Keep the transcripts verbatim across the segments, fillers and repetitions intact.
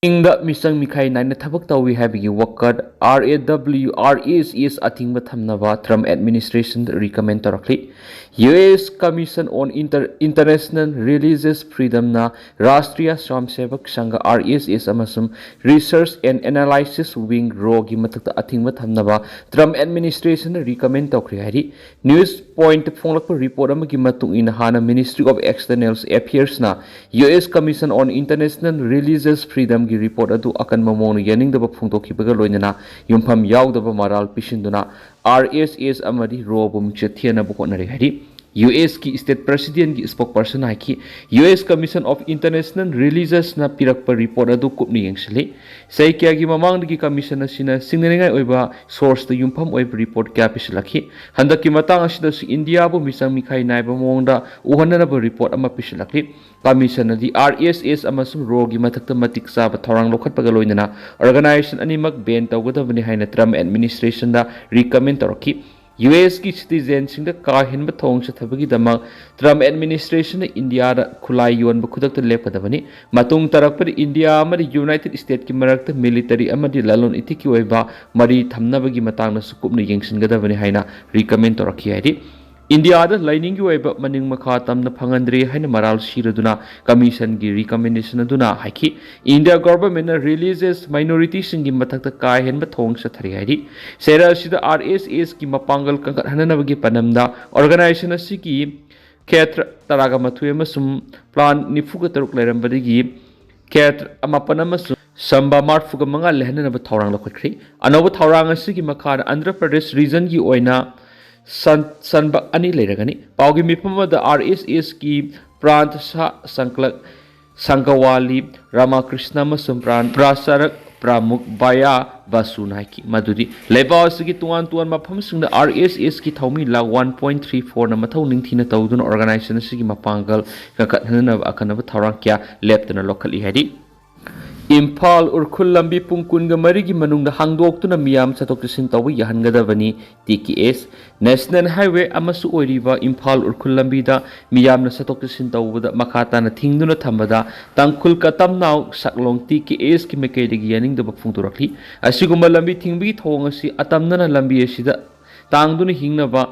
ꯏꯪꯗ ꯃꯤꯆꯪ ꯃꯤꯈꯥꯏ ꯅꯥꯏꯅ ꯊꯕꯛ ꯇꯧꯏ ꯍꯥꯏꯕꯒꯤ ꯋꯥꯀꯠ꯫ RAW RASS ꯑꯊꯤꯡꯕ ꯊꯝꯅꯕ Trump administration recommend ꯇꯧꯔꯛꯂꯤ꯫ US Commission on Inter International Religious Freedomꯅ Rashtriya Swayamsevak Sangha, RSS, ꯑꯃꯁꯨꯡ Research and Analysis Wing, RAWꯒꯤ ꯃꯊꯛꯇ ꯑꯊꯤꯡꯕ ꯊꯝꯅꯕ Trump administrationꯅ recommend ꯇꯧꯈ꯭ꯔꯦ ꯍꯥꯏꯔꯤ꯫ News Point ꯐꯣꯡꯂꯛꯄ report ꯑꯃꯒꯤ ꯃꯇꯨꯡ ꯏꯟꯅ, ꯍꯥꯟꯅ Ministry of External Affairsꯅ US Commission on International Religious Freedomꯒꯤ report ꯑꯗꯨ ꯑꯀꯟꯕ ꯃꯑꯣꯡꯗ ꯌꯥꯅꯤꯡꯗꯕ ꯐꯣꯡꯗꯣꯛꯈꯤꯕꯒ ꯂꯣꯏꯅꯅ ꯌꯨꯝꯐꯝ ꯌꯥꯎꯗꯕ ꯃꯔꯥꯜ ꯄꯤꯁꯤꯟꯗꯨꯅ RSS ꯑꯃꯗꯤ RAWꯕꯨ ꯃꯤꯡꯆꯠ ꯊꯤꯍꯟꯅꯕ ꯍꯣꯠꯅꯔꯤ ꯍꯥꯏꯔꯤ꯫ USꯀꯤ state presidentꯀꯤ spokespersonꯅ ꯍꯥꯏꯈꯤ, US Commission of International Religiousꯅ ꯄꯤꯔꯛꯄ report ꯑꯗꯨ ꯀꯨꯞꯅ ꯌꯦꯡꯁꯤꯜꯂꯤ꯫ ꯆꯍꯤ ꯀꯌꯥꯒꯤ ꯃꯃꯥꯡꯗꯒꯤ commission ꯑꯁꯤꯅ ꯁꯤꯡꯅꯅꯤꯡꯉꯥꯏ ꯑꯣꯏꯕ sourceꯇ ꯌꯨꯝꯐꯝ ꯑꯣꯏꯕ report ꯀꯌꯥ ꯄꯤꯁꯤꯜꯂꯛꯈꯤ꯫ ꯍꯟꯗꯛꯀꯤ ꯃꯇꯥꯡ ꯑꯁꯤꯗꯁꯨ ꯏꯟꯗꯤꯌꯥꯕꯨ ꯃꯤꯆꯪ ꯃꯤꯈꯥꯏ ꯅꯥꯏꯕ ꯃꯑꯣꯡꯗ ꯎꯍꯟꯅꯅꯕ report ꯑꯃ ꯄꯤꯁꯤꯜꯂꯛꯂꯤ꯫ Commission ꯑꯗꯤ RSS ꯑꯃꯁꯨꯡ RAWꯒꯤ ꯃꯊꯛꯇ ꯃꯇꯤꯛ ꯆꯥꯕ ꯊꯧꯔꯥꯡ ꯂꯧꯈꯠꯄꯒ ꯂꯣꯏꯅꯅ organization ꯑꯅꯤꯃꯛ ban ꯇꯧꯒꯗꯕꯅꯤ ꯍꯥꯏꯅ Trump administrationꯗ recommend ꯇꯧꯔꯛꯈꯤ꯫ USꯀꯤ citizenꯁꯤꯡꯗ ꯀꯥ ꯍꯦꯟꯕ ꯊꯧꯑꯣꯡ ꯆꯠꯊꯕꯒꯤꯗꯃꯛ Trump administrationꯅ ꯏꯟꯗꯤꯌꯥꯗ ꯈꯨꯠꯂꯥꯏ ꯌꯣꯟꯕ ꯈꯨꯗꯛꯇ ꯂꯦꯞꯀꯗꯕꯅꯤ꯫ ꯃꯇꯨꯡ ꯇꯥꯔꯛꯄꯗ ꯏꯟꯗꯤꯌꯥ ꯑꯃꯗꯤ United Statesꯀꯤ ꯃꯔꯛꯇ military ꯑꯃꯗꯤ ꯂꯂꯣꯟ ꯏꯇꯤꯛꯀꯤ ꯑꯣꯏꯕ ꯃꯔꯤ ꯊꯝꯅꯕꯒꯤ ꯃꯇꯥꯡꯗꯁꯨ ꯀꯨꯞꯅ ꯌꯦꯡꯁꯤꯟꯒꯗꯕꯅꯤ ꯍꯥꯏꯅ recommend ꯇꯧꯔꯛꯈꯤ ꯍꯥꯏꯔꯤ꯫ ꯏꯟꯗꯤꯌꯥꯗ ꯂꯥꯏꯅꯤꯡꯒꯤ ꯑꯣꯏꯕ ꯃꯅꯤꯡ ꯃꯈꯥ ꯇꯝꯅ ꯐꯪꯍꯟꯗ꯭ꯔꯦ ꯍꯥꯏꯅ ꯃꯔꯥꯜ ꯁꯤꯔꯗꯨꯅ commissionꯒꯤ recommendation ꯑꯗꯨꯅ ꯍꯥꯏꯈꯤ, ꯏꯟꯗꯤꯌꯥ governmentꯅ religious minorityꯁꯤꯡꯒꯤ ꯃꯊꯛꯇ ꯀꯥ ꯍꯦꯟꯕ ꯊꯧꯑꯣꯡ ꯆꯠꯊꯔꯤ ꯍꯥꯏꯔꯤ꯫ ꯆꯩꯔꯥꯛ ꯑꯁꯤꯗ RSSꯀꯤ ꯃꯄꯥꯡꯒꯜ ꯀꯟꯈꯠꯍꯟꯅꯕꯒꯤ ꯄꯥꯟꯗꯝꯗ organization ꯑꯁꯤꯒꯤ ꯈꯦꯇ꯭ꯔ ꯇꯔꯥꯒ ꯃꯥꯊꯣꯏ ꯑꯃꯁꯨꯡ plant ꯅꯤꯐꯨꯒ ꯇꯔꯨꯛ ꯂꯩꯔꯝꯕꯗꯒꯤ ꯈꯦꯇ꯭ꯔ ꯃꯥꯄꯟ ꯑꯃꯁꯨꯡ ꯁꯝꯕꯥ ꯃꯔꯤꯐꯨꯒ ꯃꯉꯥ ꯂꯩꯍꯟꯅꯕ ꯊꯧꯔꯥꯡ ꯂꯧꯈꯠꯈ꯭ꯔꯤ꯫ ꯑꯅꯧꯕ ꯊꯧꯔꯥꯡ ꯑꯁꯤꯒꯤ ꯃꯈꯥꯗ ꯑꯟꯙ꯭ꯔ ꯄ꯭ꯔꯗꯦꯁ regionꯒꯤ ꯑꯣꯏꯅ ꯁꯟ-, ꯁꯟꯕꯛ ꯑꯅꯤ ꯂꯩꯔꯒꯅꯤ꯫ ꯄꯥꯎꯒꯤ ꯃꯤꯐꯝ ꯑꯃꯗ RSSꯀꯤ plant ꯁꯥ ꯁꯪꯀꯂꯛ ꯁꯪꯒꯋꯥꯂꯤ ꯔꯥꯃꯥꯀ꯭ꯔꯤꯁꯅ ꯑꯃꯁꯨꯡ plant ꯄ꯭ꯔꯆꯥꯔꯛ ꯄ꯭ꯔꯃꯨꯈ ꯕꯥꯌꯥ ꯕꯁꯨꯅ ꯍꯥꯏꯈꯤ ꯃꯗꯨꯗꯤ ꯂꯩꯕꯥꯛ ꯑꯁꯤꯒꯤ ꯇꯣꯉꯥꯟ ꯇꯣꯉꯥꯟꯕ ꯃꯐꯝꯁꯤꯡꯗ RSSꯀꯤ ꯊꯧꯃꯤ ꯂꯥꯈ one point three fourꯅ ꯃꯊꯧ ꯅꯤꯡꯊꯤꯅ ꯇꯧꯗꯨꯅ organization ꯑꯁꯤꯒꯤ ꯃꯄꯥꯡꯒꯜ ꯀꯟꯈꯠꯍꯟꯅꯕ ꯑꯈꯟꯅꯕ ꯊꯧꯔꯥꯡ ꯀꯌꯥ ꯂꯦꯞꯇꯅ ꯂꯧꯈꯠꯂꯤ ꯍꯥꯏꯔꯤ꯫ ꯏꯝꯐꯥꯜ ꯎꯔꯈꯨꯜ ꯂꯝꯕꯤ ꯄꯨꯡ ꯀꯨꯟꯒ ꯃꯔꯤꯒꯤ ꯃꯅꯨꯡꯗ ꯍꯥꯡꯗꯣꯛꯇꯨꯅ ꯃꯤꯌꯥꯝ ꯆꯠꯊꯣꯛ ꯆꯠꯁꯤꯟ ꯇꯧꯕ ꯌꯥꯍꯟꯒꯗꯕꯅꯤ꯫ ꯇꯤ ꯀꯦ ꯑꯦꯁ ꯅꯦꯁꯅꯦꯜ ꯍꯥꯏꯋꯦ ꯑꯃꯁꯨ ꯑꯣꯏꯔꯤꯕ ꯏꯝꯐꯥꯜ ꯎꯔꯈꯨꯜ ꯂꯝꯕꯤꯗ ꯃꯤꯌꯥꯝꯅ ꯆꯠꯊꯣꯛ ꯆꯠꯁꯤꯟ ꯇꯧꯕꯗ ꯃꯈꯥ ꯇꯥꯅ ꯊꯤꯡꯗꯨꯅ ꯊꯝꯕꯗ ꯇꯥꯡꯈꯨꯜ ꯀꯇꯝꯅꯥꯎ ꯁꯛꯂꯣꯡ ꯇꯤ ꯀꯦ ꯑꯦꯁꯀꯤ ꯃꯥꯏꯀꯩꯗꯒꯤ ꯌꯥꯅꯤꯡꯗꯕ ꯐꯣꯡꯗꯣꯔꯛꯂꯤ꯫ ꯑꯁꯤꯒꯨꯝꯕ ꯂꯝꯕꯤ ꯊꯤꯡꯕꯒꯤ ꯊꯧꯑꯣꯡ ꯑꯁꯤ ꯑꯇꯝꯅꯅ ꯂꯝꯕꯤ ꯑꯁꯤꯗ ꯇꯥꯡꯗꯨꯅ ꯍꯤꯡꯅꯕ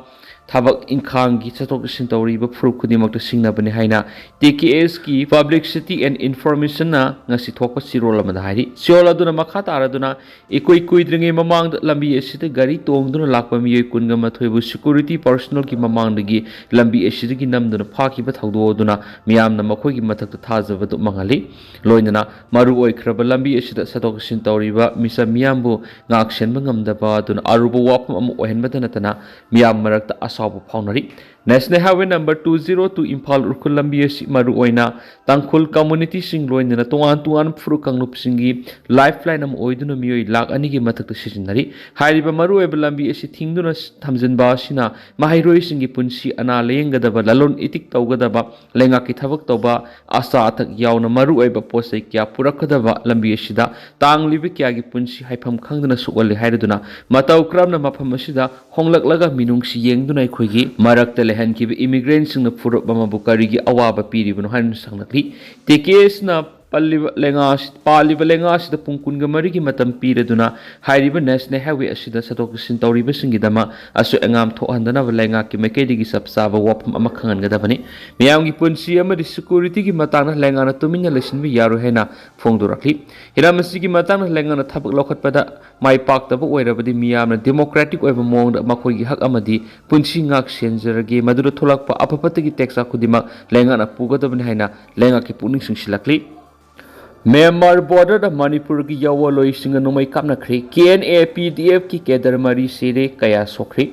ꯊꯕꯛ ꯏꯪꯈꯥꯡꯒꯤ ꯆꯠꯊꯣꯛ ꯆꯠꯁꯤꯟ ꯇꯧꯔꯤꯕ ꯐꯨꯔꯨꯞ ꯈꯨꯗꯤꯡꯃꯛꯇ ꯁꯤꯡꯅꯕꯅꯤ ꯍꯥꯏꯅ ꯇꯤ ꯀꯦ ꯑꯦꯁꯀꯤ Publicity and Informationꯅ ꯉꯁꯤ ꯊꯣꯛꯄ ꯆꯦꯔꯣꯜ ꯑꯃꯗ ꯍꯥꯏꯔꯤ꯫ ꯆꯦꯔꯣꯜ ꯑꯗꯨꯅ ꯃꯈꯥ ꯇꯥꯔꯗꯨꯅ, ꯏꯀꯨꯏ ꯀꯨꯏꯗ꯭ꯔꯤꯉꯩ ꯃꯃꯥꯡꯗ ꯂꯝꯕꯤ ꯑꯁꯤꯗ ꯒꯥꯔꯤ ꯇꯣꯡꯗꯨꯅ ꯂꯥꯛꯄ ꯃꯤꯑꯣꯏ ꯀꯨꯟꯒ ꯃꯥꯊꯣꯏꯕꯨ security personnelꯒꯤ ꯃꯃꯥꯡꯗꯒꯤ ꯂꯝꯕꯤ ꯑꯁꯤꯗꯒꯤ ꯅꯝꯗꯨꯅ ꯐꯥꯈꯤꯕ ꯊꯧꯗꯣꯛ ꯑꯗꯨꯅ ꯃꯤꯌꯥꯝꯅ ꯃꯈꯣꯏꯒꯤ ꯃꯊꯛꯇ ꯊꯥꯖꯕꯗꯨ ꯃꯥꯡꯍꯜꯂꯤ꯫ ꯂꯣꯏꯅꯅ ꯃꯔꯨ ꯑꯣꯏꯈ꯭ꯔꯕ ꯂꯝꯕꯤ ꯑꯁꯤꯗ ꯆꯠꯊꯣꯛ ꯆꯠꯁꯤꯟ ꯇꯧꯔꯤꯕ ꯃꯤꯆꯝ ꯃꯤꯌꯥꯝꯕꯨ ꯉꯥꯛ ꯁꯦꯟꯕ ꯉꯝꯗꯕ ꯑꯗꯨꯅ ꯑꯔꯨꯕ ꯋꯥꯐꯝ ꯑꯃ ꯑꯣꯏꯍꯟꯕꯇ ꯅꯠꯇꯅ ꯃꯤꯌꯥꯝ ꯃꯔꯛꯇ ꯑꯁꯥꯎꯕ ꯐꯥꯎꯅꯔꯤ꯫ National Highway number two zero two Imphal Ukhrul ꯂꯝꯕꯤ ꯑꯁꯤ ꯃꯔꯨꯑꯣꯏꯅ ꯇꯥꯡꯈꯨꯜ communityꯁꯤꯡ ꯂꯣꯏꯅꯅ ꯇꯣꯉꯥꯟ ꯇꯣꯉꯥꯟꯕ ꯐꯨꯔꯨꯞ ꯀꯥꯡꯂꯨꯞꯁꯤꯡꯒꯤ lifeline ꯑꯃ ꯑꯣꯏꯗꯨꯅ ꯃꯤꯑꯣꯏ ꯂꯥꯈ ꯑꯅꯤꯒꯤ ꯃꯊꯛꯇ ꯁꯤꯖꯤꯟꯅꯔꯤ꯫ ꯍꯥꯏꯔꯤꯕ ꯃꯔꯨꯑꯣꯏꯕ ꯂꯝꯕꯤ ꯑꯁꯤ ꯊꯤꯡꯗꯨꯅ ꯊꯝꯖꯤꯟꯕ ꯑꯁꯤꯅ ꯃꯍꯩꯔꯣꯏꯁꯤꯡꯒꯤ ꯄꯨꯟꯁꯤ ꯑꯅꯥ ꯂꯥꯌꯦꯡꯒꯗꯕ, ꯂꯂꯣꯟ ꯏꯇꯤꯛ ꯇꯧꯒꯗꯕ, ꯂꯩꯉꯥꯛꯀꯤ ꯊꯕꯛ ꯇꯧꯕ, ꯑꯆꯥ ꯑꯊꯛ ꯌꯥꯎꯅ ꯃꯔꯨꯑꯣꯏꯕ ꯄꯣꯠ ꯆꯩ ꯀꯌꯥ ꯄꯨꯔꯛꯀꯗꯕ ꯂꯝꯕꯤ ꯑꯁꯤꯗ ꯇꯥꯡꯂꯤꯕ ꯀꯌꯥꯒꯤ ꯄꯨꯟꯁꯤ ꯍꯥꯏꯐꯝ ꯈꯪꯗꯅ ꯁꯣꯛꯍꯜꯂꯤ ꯍꯥꯏꯔꯗꯨꯅ ꯃꯇꯧ ꯀꯔꯝꯅ ꯃꯐꯝ ꯑꯁꯤꯗ ꯍꯣꯡꯂꯛꯂꯒ ꯃꯤꯅꯨꯡꯁꯤ ꯌꯦꯡꯗꯨꯅ ꯑꯩꯈꯣꯏꯒꯤ ꯃꯔꯛꯇ ꯂꯩꯍꯟꯈꯤꯕ immigrantꯁꯤꯡꯅ ꯐꯨꯔꯨꯞ ꯑꯃꯕꯨ ꯀꯔꯤꯒꯤ ꯑꯋꯥꯕ ꯄꯤꯔꯤꯕꯅꯣ ꯍꯥꯏꯅ ꯁꯪꯂꯛꯂꯤ꯫ ꯇꯤ ꯀꯦ ꯑꯦꯁꯅ ꯄꯜꯂꯤꯕ ꯂꯩꯉꯥꯛ ꯑꯁꯤ-, ꯄꯥꯜꯂꯤꯕ ꯂꯩꯉꯥꯛ ꯑꯁꯤꯗ ꯄꯨꯡ ꯀꯨꯟꯒ ꯃꯔꯤꯒꯤ ꯃꯇꯝ ꯄꯤꯔꯗꯨꯅ ꯍꯥꯏꯔꯤꯕ National Highway ꯑꯁꯤꯗ ꯆꯠꯊꯣꯛ ꯆꯠꯁꯤꯟ ꯇꯧꯔꯤꯕꯁꯤꯡꯒꯤꯗꯃꯛ ꯑꯁꯣꯏ ꯑꯉꯥꯝ ꯊꯣꯛꯍꯟꯗꯅꯕ ꯂꯩꯉꯥꯛꯀꯤ ꯃꯥꯏꯀꯩꯗꯒꯤ ꯆꯞ ꯆꯥꯕ ꯋꯥꯐꯝ ꯑꯃ ꯈꯪꯍꯟꯒꯗꯕꯅꯤ꯫ ꯃꯤꯌꯥꯝꯒꯤ ꯄꯨꯟꯁꯤ ꯑꯃꯗꯤ securityꯒꯤ ꯃꯇꯥꯡꯗ ꯂꯩꯉꯥꯛꯅ ꯇꯨꯃꯤꯟꯅ ꯂꯩꯁꯤꯟꯕ ꯌꯥꯔꯣꯏ ꯍꯥꯏꯅ ꯐꯣꯡꯗꯣꯔꯛꯂꯤ꯫ ꯍꯤꯔꯝ ꯑꯁꯤꯒꯤ ꯃꯇꯥꯡꯗ ꯂꯩꯉꯥꯛꯅ ꯊꯕꯛ ꯂꯧꯈꯠꯄꯗ ꯃꯥꯏ ꯄꯥꯛꯇꯕ ꯑꯣꯏꯔꯕꯗꯤ ꯃꯤꯌꯥꯝꯅ democratic ꯑꯣꯏꯕ ꯃꯑꯣꯡꯗ ꯃꯈꯣꯏꯒꯤ ꯍꯛ ꯑꯃꯗꯤ ꯄꯨꯟꯁꯤ ꯉꯥꯛ ꯁꯦꯟꯖꯔꯒꯦ꯫ ꯃꯗꯨꯗ ꯊꯣꯛꯂꯛꯄ ꯑꯐ ꯐꯠꯇꯒꯤ ꯇꯦꯛꯆꯥꯛ ꯈꯨꯗꯤꯡꯃꯛ ꯂꯩꯉꯥꯛꯅ ꯄꯨꯒꯗꯕꯅꯤ ꯍꯥꯏꯅ ꯂꯩꯉꯥꯛꯀꯤ ꯄꯨꯛꯅꯤꯡ ꯆꯤꯡꯁꯤꯜꯂꯛꯂꯤ꯫ ꯃ꯭ꯌꯥꯟꯃꯥꯔ borderꯗ ꯃꯅꯤꯄꯨꯔꯒꯤ ꯌꯥꯋꯣꯂꯣꯏꯁꯤꯡꯅ ꯅꯣꯡꯃꯩ ꯀꯥꯞꯅꯈ꯭ꯔꯦ꯫ ꯀꯦ N A P D ꯑꯦꯐꯀꯤ cadre ꯃꯔꯤ ꯁꯤꯔꯦ, ꯀꯌꯥ ꯁꯣꯛꯈ꯭ꯔꯦ꯫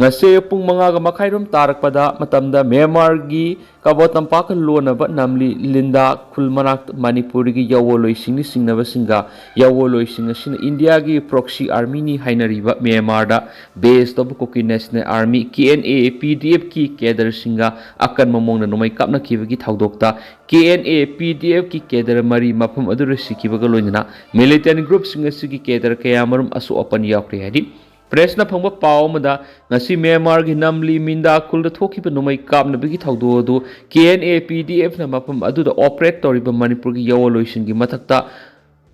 ꯉꯁꯤ ꯑꯌꯨꯛ ꯄꯨꯡ ꯃꯉꯥꯒ ꯃꯈꯥꯏꯔꯣꯝ ꯇꯥꯔꯛꯄꯗ ꯃꯇꯝꯗ ꯃ꯭ꯌꯥꯟꯃꯥꯔꯒꯤ ꯀꯕꯣ ꯇꯝꯄꯥꯛꯀ ꯂꯣꯟꯅꯕ ꯅꯝꯂꯤ ꯂꯤꯟꯗꯥ ꯈꯨꯜ ꯃꯅꯥꯛꯇ ꯃꯅꯤꯄꯨꯔꯒꯤ ꯌꯥꯋꯣꯂꯣꯏꯁꯤꯡꯅ ꯆꯤꯡꯅꯕꯁꯤꯡꯒ ꯌꯥꯋꯣꯂꯣꯏꯁꯤꯡ ꯑꯁꯤꯅ ꯏꯟꯗꯤꯌꯥꯒꯤ ꯄ꯭ꯔꯣꯛꯁꯤ ꯑꯥꯔꯃꯤꯅꯤ ꯍꯥꯏꯅꯔꯤꯕ ꯃ꯭ꯌꯥꯟꯃꯥꯔꯗ ꯕꯦꯁ ꯇꯧꯕ Kuki national army, K N A, P D ꯑꯦꯐꯀꯤ ꯀꯦꯗꯔꯁꯤꯡꯒ ꯑꯀꯟꯕ ꯃꯑꯣꯡꯗ ꯅꯣꯡꯃꯩ ꯀꯥꯞꯅꯈꯤꯕꯒꯤ ꯊꯧꯗꯣꯛꯇ ꯀꯦ N A, P D ꯑꯦꯐꯀꯤ cadre ꯃꯔꯤ ꯃꯐꯝ ꯑꯗꯨꯗ ꯁꯤꯈꯤꯕꯒ ꯂꯣꯏꯅꯅ ꯃꯤꯂꯤꯇꯦꯟ ꯒ꯭ꯔꯨꯞꯁꯤꯡ ꯑꯁꯤꯒꯤ ꯀꯦꯗꯔ ꯀꯌꯥꯃꯔꯨꯝ ꯑꯁꯣꯛ ꯑꯄꯟ ꯌꯥꯎꯈ꯭ꯔꯦ ꯍꯥꯏꯔꯤ꯫ ꯄ꯭ꯔꯦꯁꯅ ꯐꯪꯕ ꯄꯥꯎ ꯑꯃꯗ ꯉꯁꯤ ꯃ꯭ꯌꯥꯟꯃꯥꯔꯒꯤ ꯅꯝꯂꯤ ꯃꯤꯟꯗꯥ ꯈꯨꯜꯗ ꯊꯣꯛꯈꯤꯕ ꯅꯣꯡꯃꯩ ꯀꯥꯞꯅꯕꯒꯤ ꯊꯧꯗꯣꯛ ꯑꯗꯨ ꯀꯦ ꯑꯦꯟ ꯑꯦ, ꯄꯤ ꯗꯤ ꯑꯦꯐꯅ ꯃꯐꯝ ꯑꯗꯨꯗ ꯑꯣꯄꯔꯦꯠ ꯇꯧꯔꯤꯕ ꯃꯅꯤꯄꯨꯔꯒꯤ ꯌꯥꯋꯣꯂꯣꯏꯁꯤꯡꯒꯤ ꯃꯊꯛꯇ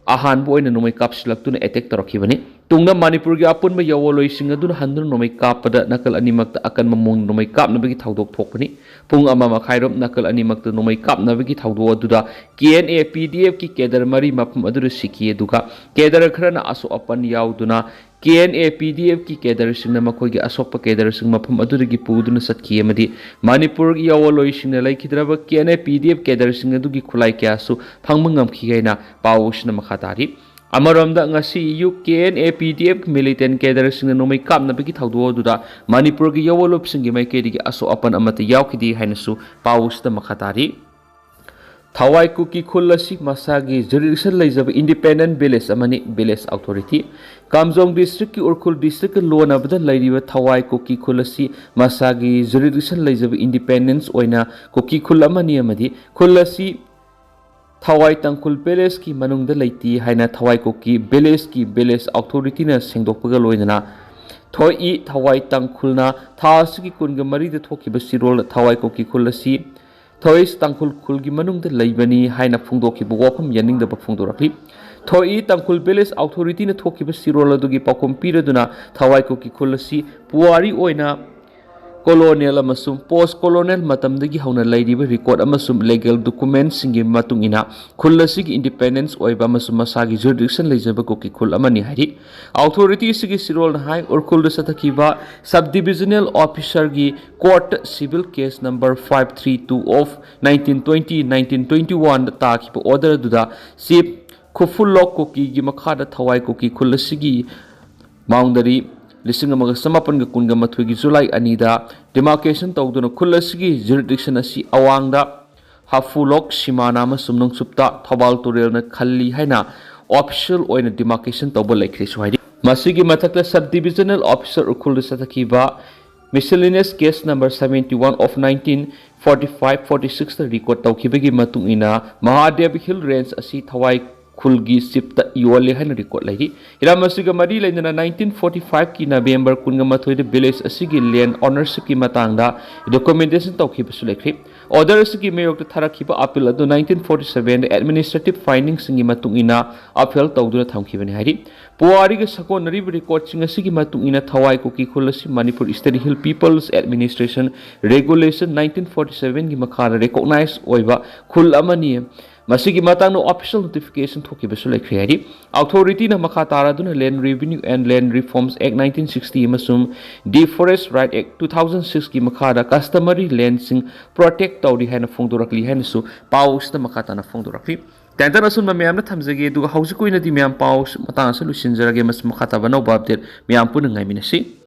ꯑꯍꯥꯟꯕ ꯑꯣꯏꯅ ꯅꯣꯡꯃꯩ ꯀꯥꯞꯁꯤꯜꯂꯛꯇꯨꯅ ꯑꯦꯇꯦꯛ ꯇꯧꯔꯛꯈꯤꯕꯅꯤ꯫ ꯇꯨꯡꯗ ꯃꯅꯤꯄꯨꯔꯒꯤ ꯑꯄꯨꯟꯕ ꯌꯥꯋꯣꯂꯣꯏꯁꯤꯡ ꯑꯗꯨꯅ ꯍꯟꯗꯨꯅ ꯅꯣꯡꯃꯩ ꯀꯥꯞꯄꯗ ꯅꯥꯀꯜ ꯑꯅꯤꯃꯛꯇ ꯑꯀꯟꯕ ꯃꯑꯣꯡꯗ ꯅꯣꯡꯃꯩ ꯀꯥꯞꯅꯕꯒꯤ ꯊꯧꯗꯣꯛ ꯊꯣꯛꯄꯅꯤ꯫ ꯄꯨꯡ ꯑꯃ ꯃꯈꯥꯏꯔꯣꯝ ꯅꯥꯀꯜ ꯑꯅꯤꯃꯛꯇ ꯅꯣꯡꯃꯩ ꯀꯥꯞꯅꯕꯒꯤ ꯊꯧꯗꯣꯛ ꯑꯗꯨꯗ ꯀꯦ N A, P D ꯑꯦꯐꯀꯤ cadre ꯃꯔꯤ ꯃꯐꯝ ꯑꯗꯨꯗ ꯁꯤꯈꯤ, ꯑꯗꯨꯒ ꯀꯦꯗꯔ ꯈꯔꯅ ꯑꯁꯣꯛ ꯑꯄꯟ ꯌꯥꯎꯗꯨꯅ ꯀꯦ ꯑꯦꯟ ꯑꯦ, ꯄꯤ ꯗꯤ ꯑꯦꯐꯀꯤ ꯀꯦꯗꯔꯁꯤꯡꯅ ꯃꯈꯣꯏꯒꯤ ꯑꯁꯣꯛꯄ ꯀꯦꯗꯔꯁꯤꯡ ꯃꯐꯝ ꯑꯗꯨꯗꯒꯤ ꯄꯨꯗꯨꯅ ꯆꯠꯈꯤ ꯑꯃꯗꯤ ꯃꯅꯤꯄꯨꯔꯒꯤ ꯌꯥꯋꯣꯂꯣꯏꯁꯤꯡꯅ ꯂꯩꯈꯤꯗ꯭ꯔꯕ ꯀꯦ N A, P D F ꯀꯦꯗꯔꯁꯤꯡ ꯑꯗꯨꯒꯤ ꯈꯨꯠꯂꯥꯏ ꯀꯌꯥꯁꯨ ꯐꯪꯕ ꯉꯝꯈꯤ ꯍꯥꯏꯅ ꯄꯥꯎ ꯑꯁꯤꯅ ꯃꯈꯥ ꯇꯥꯔꯤ꯫ ꯑꯃꯔꯣꯝꯗ ꯉꯁꯤ ꯑꯌꯨꯛ ꯀꯦ N A, P D F ꯃꯤꯂꯤꯇꯦꯟ ꯀꯦꯗꯔꯁꯤꯡꯅ ꯅꯣꯡꯃꯩ ꯀꯥꯞꯅꯕꯒꯤ ꯊꯧꯗꯣꯛ ꯑꯗꯨꯗ ꯃꯅꯤꯄꯨꯔꯒꯤ ꯌꯥꯋꯣꯂꯣꯞꯁꯤꯡꯒꯤ ꯃꯥꯏꯀꯩꯗꯒꯤ ꯑꯁꯣꯛ ꯑꯄꯟ ꯑꯃꯠꯇ ꯌꯥꯎꯈꯤꯗꯦ ꯍꯥꯏꯅꯁꯨ ꯄꯥꯎ ꯑꯁꯤꯗ ꯃꯈꯥ ꯇꯥꯔꯤ꯫ ꯊꯋꯥꯏ ꯀꯨꯀꯤ ꯈꯨꯜ ꯑꯁꯤ ꯃꯁꯥꯒꯤ ꯖꯨꯔꯤꯗꯤꯛꯁꯟ ꯂꯩꯖꯕ ꯏꯟꯗꯤꯄꯦꯟꯗꯦꯟ ꯚꯤꯂꯦꯖ ꯑꯃꯅꯤ꯫ Village authority. ꯀꯥꯝꯖꯣꯡ ꯗꯤꯁꯇ꯭ꯔꯤꯛꯀꯤ ꯎꯔꯈꯨꯜ ꯗꯤꯁꯇ꯭ꯔꯤꯛꯀ ꯂꯣꯟꯅꯕꯗ ꯂꯩꯔꯤꯕ ꯊꯋꯥꯏ ꯀꯨꯀꯤ ꯈꯨꯜ ꯑꯁꯤ ꯃꯁꯥꯒꯤ ꯖꯨꯔꯤꯗꯤꯛꯁꯟ ꯂꯩꯖꯕ ꯏꯟꯗꯤꯄꯦꯟꯗꯦꯟꯁ ꯑꯣꯏꯅ ꯀꯨꯀꯤ ꯈꯨꯜ ꯑꯃꯅꯤ ꯑꯃꯗꯤ ꯈꯨꯜ ꯑꯁꯤ ꯊꯋꯥꯏ ꯇꯥꯡꯈꯨꯜ ꯚꯤꯂꯦꯖꯀꯤ ꯃꯅꯨꯡꯗ ꯂꯩꯇꯦ ꯍꯥꯏꯅ ꯊꯋꯥꯏ ꯀꯨꯀꯤ ꯚꯤꯂꯦꯖꯀꯤ ꯚꯤꯂꯦꯖ ꯑꯣꯊꯣꯔꯤꯇꯤꯅ ꯁꯦꯡꯗꯣꯛꯄꯒ ꯂꯣꯏꯅꯅ ꯊꯣꯛꯏ꯫ ꯊꯋꯥꯏ ꯇꯥꯡꯈꯨꯜꯅ ꯊꯥ ꯑꯁꯤꯒꯤ ꯀꯨꯟꯒ ꯃꯔꯤꯗ ꯊꯣꯛꯈꯤꯕ ꯆꯦꯔꯣꯜꯗ ꯊꯋꯥꯏ ꯀꯨꯀꯤ ꯈꯨꯜ ꯑꯁꯤ ꯊꯋꯥꯏ ꯇꯥꯡꯈꯨꯜ ꯈꯨꯜꯒꯤ ꯃꯅꯨꯡꯗ ꯂꯩꯕꯅꯤ ꯍꯥꯏꯅ ꯐꯣꯡꯗꯣꯛꯈꯤꯕ ꯋꯥꯐꯝ ꯌꯥꯅꯤꯡꯗꯕ ꯐꯣꯡꯗꯣꯔꯛꯂꯤ꯫ ꯊꯣꯛꯏ ꯇꯥꯡꯈꯨꯜ ꯚꯤꯂꯦꯖ ꯑꯣꯊꯣꯔꯤꯇꯤꯅ ꯊꯣꯛꯈꯤꯕ ꯆꯦꯔꯣꯜ ꯑꯗꯨꯒꯤ ꯄꯥꯎꯈꯨꯝ ꯄꯤꯔꯗꯨꯅ ꯊꯋꯥꯏ ꯀꯨꯀꯤ ꯈꯨꯜ ꯑꯁꯤ ꯄꯨꯋꯥꯔꯤ ꯑꯣꯏꯅ ꯀꯣꯂꯣꯅꯤꯌꯦꯜ ꯑꯃꯁꯨꯡ ꯄꯣꯁ ꯀꯣꯂꯣꯅꯤꯌꯦꯜ ꯃꯇꯝꯗꯒꯤ ꯍꯧꯅ ꯂꯩꯔꯤꯕ ꯔꯦꯀꯣꯔꯗ ꯑꯃꯁꯨꯡ ꯂꯤꯒꯦꯜ ꯗꯣꯀꯨꯃꯦꯟꯠꯁꯤꯡꯒꯤ ꯃꯇꯨꯡ ꯏꯟꯅ ꯈꯨꯜ ꯑꯁꯤꯒꯤ ꯏꯟꯗꯤꯄꯦꯟꯗꯦꯟꯁ ꯑꯣꯏꯕ ꯑꯃꯁꯨꯡ ꯃꯁꯥꯒꯤ ꯖꯨꯔꯤꯗꯤꯛꯁꯟ ꯂꯩꯖꯕ ꯀꯨꯀꯤ ꯈꯨꯜ ꯑꯃꯅꯤ ꯍꯥꯏꯔꯤ꯫ ꯑꯣꯊꯣꯔꯤꯇꯤ ꯑꯁꯤꯒꯤ ꯆꯦꯔꯣꯜꯅ ꯍꯥꯏ, ꯎꯔꯈꯨꯜꯗ ꯆꯠꯊꯈꯤꯕ ꯁꯕ ꯗꯤꯕꯤꯖꯅꯦꯜ ꯑꯣꯐꯤꯁꯔꯒꯤ court civil case number five three two of nineteen twenty, nineteen twenty ꯋꯥꯟꯗ ꯇꯥꯈꯤꯕ ꯑꯣꯔꯗꯔ ꯑꯗꯨꯗ ꯆꯤꯐ ꯈꯨꯐꯨꯜꯂꯣꯛ ꯀꯨꯀꯤꯒꯤ ꯃꯈꯥꯗ ꯊꯋꯥꯏ ꯀꯨꯀꯤ ꯈꯨꯜ ꯑꯁꯤꯒꯤ ꯕꯥꯎꯟꯗꯔꯤ ꯂꯤꯁꯤꯡ ꯑꯃꯒ ꯆꯃꯥꯄꯟꯒ ꯀꯨꯟꯒ ꯃꯥꯊꯣꯏꯒꯤ ꯖꯨꯂꯥꯏ ꯑꯅꯤꯗ demarcation ꯇꯧꯗꯨꯅ ꯈꯨꯜ ꯑꯁꯤꯒꯤ jurisdiction ꯑꯁꯤ ꯑꯋꯥꯡꯗ ꯍꯥꯐꯨꯂꯣꯛ, ꯁꯤꯃꯥꯅꯥ ꯑꯃꯁꯨꯡ ꯅꯣꯡꯆꯨꯞꯇ ꯊꯧꯕꯥꯜ ꯇꯨꯔꯦꯜꯅ ꯈꯜꯂꯤ ꯍꯥꯏꯅ official ꯑꯣꯏꯅ demarcation ꯇꯧꯕ ꯂꯩꯈ꯭ꯔꯦꯁꯨ ꯍꯥꯏꯔꯤ꯫ ꯃꯁꯤꯒꯤ ꯃꯊꯛꯇ sub divisional officer ꯎꯈ꯭ꯔꯨꯜꯗ ꯆꯠꯊꯈꯤꯕ miscellaneous case number seventy one of nineteen forty five forty sixꯇ record ꯇꯧꯈꯤꯕꯒꯤ ꯃꯇꯨꯡ ꯏꯟꯅ ꯃꯍꯥꯗꯦꯕ Hill Range ꯑꯁꯤ ꯊꯋꯥꯏ ꯈꯨꯜꯒꯤ chiefꯇ ꯌꯣꯜꯂꯦ ꯍꯥꯏꯅ record ꯂꯩꯔꯤ꯫ ꯍꯤꯔꯝ ꯑꯁꯤꯒ ꯃꯔꯤ ꯂꯩꯅꯅ nineteen forty fiveꯀꯤ November ꯀꯨꯟꯒ ꯃꯥꯊꯣꯏꯗ village ꯑꯁꯤꯒꯤ land ownershipꯀꯤ ꯃꯇꯥꯡꯗ documentation ꯇꯧꯈꯤꯕꯁꯨ ꯂꯩꯈ꯭ꯔꯤ꯫ Order ꯑꯁꯤꯒꯤ ꯃꯥꯌꯣꯛꯇ ꯊꯥꯔꯛꯈꯤꯕ appeal ꯑꯗꯨ nineteen forty sevenꯗ administrative findingꯁꯤꯡꯒꯤ ꯃꯇꯨꯡ ꯏꯟꯅ upheld ꯇꯧꯗꯨꯅ ꯊꯝꯈꯤꯕꯅꯤ ꯍꯥꯏꯔꯤ꯫ ꯄꯨꯋꯥꯔꯤꯒ ꯁꯥꯒꯣꯟꯅꯔꯤꯕ recordꯁꯤꯡ ꯑꯁꯤꯒꯤ ꯃꯇꯨꯡ ꯏꯟꯅ ꯊꯋꯥꯏ ꯀꯨꯀꯤ ꯈꯨꯜ ꯑꯁꯤ Manipur State Hill People's Administration Regulation nineteen forty sevenꯒꯤ ꯃꯈꯥꯗ recognize ꯑꯣꯏꯕ ꯈꯨꯜ ꯑꯃꯅꯤ꯫ ꯃꯁꯤꯒꯤ ꯃꯇꯥꯡꯗ official notification ꯊꯣꯛꯈꯤꯕꯁꯨ ꯂꯩꯈ꯭ꯔꯦ ꯍꯥꯏꯔꯤ꯫ Authorityꯅ ꯃꯈꯥ ꯇꯥꯔꯗꯨꯅ Land Revenue and Land Reforms Act nineteen sixty ꯑꯃꯁꯨꯡ Deforest Right Act two thousand sixꯀꯤ ꯃꯈꯥꯗ customary landꯁꯤꯡ protect ꯇꯧꯔꯤ ꯍꯥꯏꯅ ꯐꯣꯡꯗꯣꯔꯛꯂꯤ ꯍꯥꯏꯅꯁꯨ ꯄꯥꯎ ꯑꯁꯤꯗ ꯃꯈꯥ ꯇꯥꯅ ꯐꯣꯡꯗꯣꯔꯛꯂꯤ꯫ ꯇꯦꯟꯇꯟ ꯑꯁꯨꯝꯅ ꯃꯌꯥꯝꯅ ꯊꯝꯖꯒꯦ, ꯑꯗꯨꯒ ꯍꯧꯖꯤꯛꯀꯤ ꯑꯣꯏꯅꯗꯤ ꯃꯌꯥꯝ ꯄꯥꯎ ꯃꯇꯥꯡ ꯑꯁꯤ ꯂꯣꯏꯁꯤꯟꯖꯔꯒꯦ꯫ ꯃꯁꯤ ꯃꯈꯥ ꯇꯥꯕ ꯑꯅꯧꯕ update ꯃꯌꯥꯝ ꯄꯨꯟꯅ ꯉꯥꯏꯃꯤꯟꯅꯁꯤ꯫